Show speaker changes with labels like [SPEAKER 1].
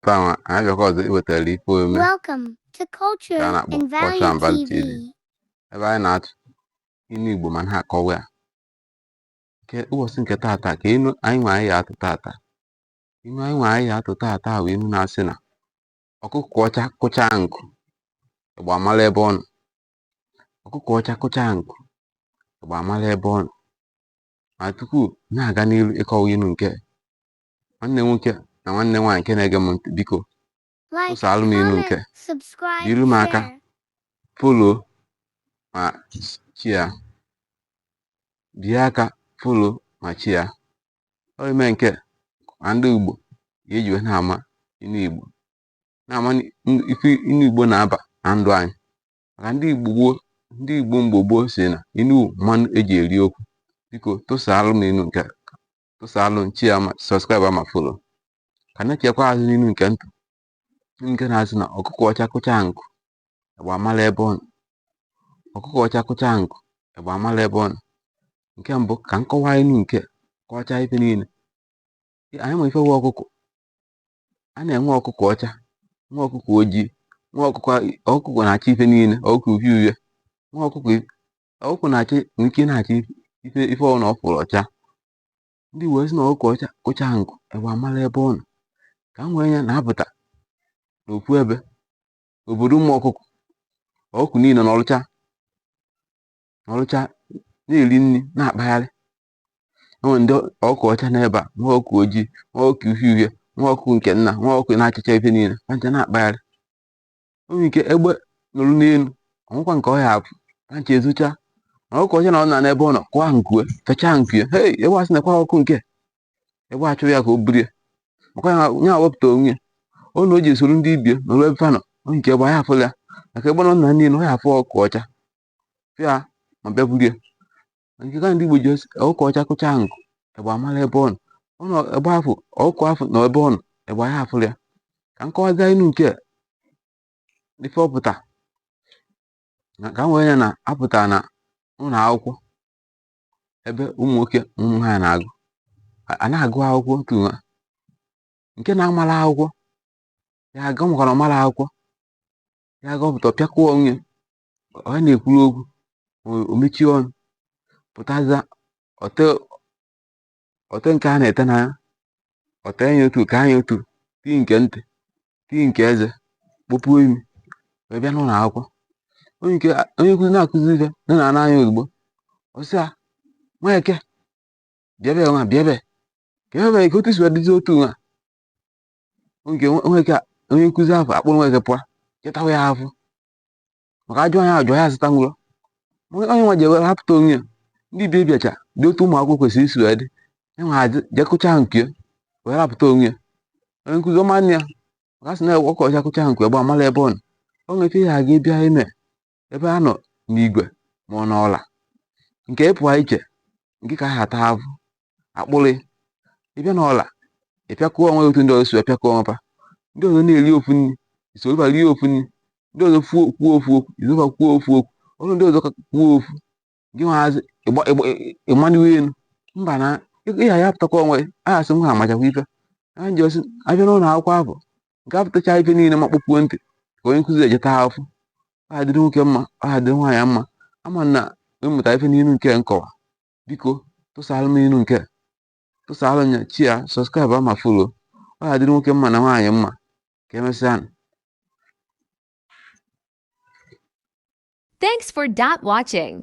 [SPEAKER 1] Taa nwa anyị abịakwa ọzọ iwetara ife omume
[SPEAKER 2] Welcome to
[SPEAKER 1] nke a
[SPEAKER 2] Culture
[SPEAKER 1] na-akpọ
[SPEAKER 2] and
[SPEAKER 1] Culture
[SPEAKER 2] Value
[SPEAKER 1] and Value TV,
[SPEAKER 2] TV.
[SPEAKER 1] ebe anyị na-atụ inu Igbo ma na-akọwa ya. Nke ụbọchị nke taata, ka inu anyị nwe anyị ya atụ taata, inu anyị nwe anyị ya atụ taata bụ inu na-asị na ọkụkọ ọcha kụchaa nku, egbe amala ebe ọ nọ. Ọkụkọ ọcha kụchaa nku, egbe amala ebe ọ nọ. Ma tupu na-aga n'iru ịkọwa inu nke nwanne nwoke na nwanne nwaanyị nke na-ege m ntị, biko
[SPEAKER 2] Like,
[SPEAKER 1] tụsaalụ m inu nke,
[SPEAKER 2] comment, subscribe,
[SPEAKER 1] jiri m aka
[SPEAKER 2] share.
[SPEAKER 1] follow ma share, bie aka follow ma share. Ọ ime nke ma ndị Igbo ga-eji wee na-ama inu Igbo, na-ama ife inu Igbo na-aba na ndụ anyị. Maka ndị Igbo gboo, ndị Igbo mgbe gboo si na inu mmanụ eji eri okwu. Biko tụsaalụ m inu nke, tụsaalụ m, share ma subscribe ma follow. Ka na-echekwa azụ n'inu nke ntụ nke na-asị na ọkụkọ ọcha kụchaa nku, egbe amala ebe ọ nọ. Ọkụkọ ọcha kụchaa nku, egbe amala ebe ọ nọ. Nke mbụ ka m kọwaa inu nke, kọwachaa ife niile. Anyị ma ife wụ ọkụkọ. A na-enwe ọkụkọ ọcha, nwe ọkụkọ ojii, nwe ọkụkọ ọkụkọ na-achị ife niile, ọkụkọ uhie uhie, nwe ọkụkọ ọkụkọ na-achị nwere ike na-achị ife ife ọbụla ọ fụrụ ọcha. Ndị Igbo sị na ọkụkọ ọcha kụchaa nku, egbe amala ebe ọ nọ. Ka m wee ya na-apụta n'ofu ebe obodo ụmụ ọkụkọ, ọkụkọ niile nọrụcha nọrụcha na-eri nri na-akpagharị. Enwere ndị ọkụkọ ọcha n'ebe a, nwa ọkụkọ ojii, nwa ọkụkọ uhie uhie, nwa ọkụkọ nke nna, nwa ọkụkọ na-achịcha ife niile, ha ncha na-akpagharị. O nwere ike egbe nọrọ n'elu, ọnwụkwa nke ọ ya apụ, ha ncha ezocha. Ma ọkụkọ ọcha na ọ nọ n'ebe ọ nọ kụọ nkue, fechaa nkue, hei, egbe asị nekwa ọkụ nke egbe achụrụ ya ka o burie, maka ya wepụta onwe ya. Ọ na o ji esoro ndị ibie nọrọ ebe fa nọ, o nke egbe ya afụla ya, maka egbe nọ na niile ọ ya afụ ọkụkọ ọcha fịa ma bịa burie. Nke ka ndị Igbo ji ọkụkọ ọcha kụchaa nku, egbe amala ebe ọ nọ. Ọ nọ egbe afụ ọkụkọ afụ nọ ebe ọ nọ, egbe ya afụla ya. Ka m kọwazie inu nke ife ọ pụta ka m wee ya na apụta na ụlọ akwụkwọ ebe ụmụ nwoke na ụmụ nwaanyị na-agụ, a na-agụ akwụkwọ otu nwa nke na-amala akwụkwọ ya aga makwara ọmala akwụkwọ ya aga ọpụta pịakụọ onwe ọ na-ekwuru okwu, o mechie ọnụ pụtaza ote nke a na-ete n'anya, ote anya otu ka anya otu tii nke ntị tii nke eze kpopuo imi wee bịa n'ụlọ akwụkwọ. Onye nke onye nkụzi na-akụzi ife nne na anya ozugbo ọ sị ya, Nweke, bịa ebe nwa, bịa ebe ka ebe ka otu si wee dịzi otu nwa. Nke Nweke, onye nkụzi ahụ akpụrụ Nweke pụọ chetawa ya afụ maka ajụ anya ajụ ya azụta nwụrọ onye nwa ji ewere hapụta onwe ya. Ndị bịa bịacha dị otu ụmụ akwụkwọ kwesịrị isi wee dị, enwe hazi jekụcha nke wee rapụta onwe ya. Onye nkụzi ọma nne ya maka sị na ọkụkọ ọcha kụcha nku, egbe amala ebe ọ nọ. O nwere ife ya aga bịa ime ebe a nọ n'igwe ma ọ n'ọla nke ịpụa iche nke ka ha ata afụ akpụrị. Ịbịa n'ọla ịpịakụọ onwe otu ndị ọzọ si apịakụọ onwe fa, ndị ọzọ na-eri ofu nri isoro fa rie ofu nri, ndị ọzọ kwuo ofu okwu isoro fa kwuo ofu okwu, ọrụ ndị ọzọ kwuo ofu gị nwaazị ịmaniwe elu mba na ịya ya pụtakwa onwe a asị nwa amachakwa ife ha ji ọsị abịa n'ụlọ akwụkwọ ahụ nke apụtacha ife niile ma kpọpuo ntị ka onye nkụzi ejeta afụ. Ọ adịrị nwoke mma, ọ adịrị nwaanyị mma. Ama na ịmụta ife n'inu nke nkọwa. Biko tụsaalụ m inu nke, tụsaalụ m ya, share, subscribe ma follow. Ọ adịrị nwoke mma na nwaanyị mma. Ka emesịa.
[SPEAKER 3] Thanks for dot watching.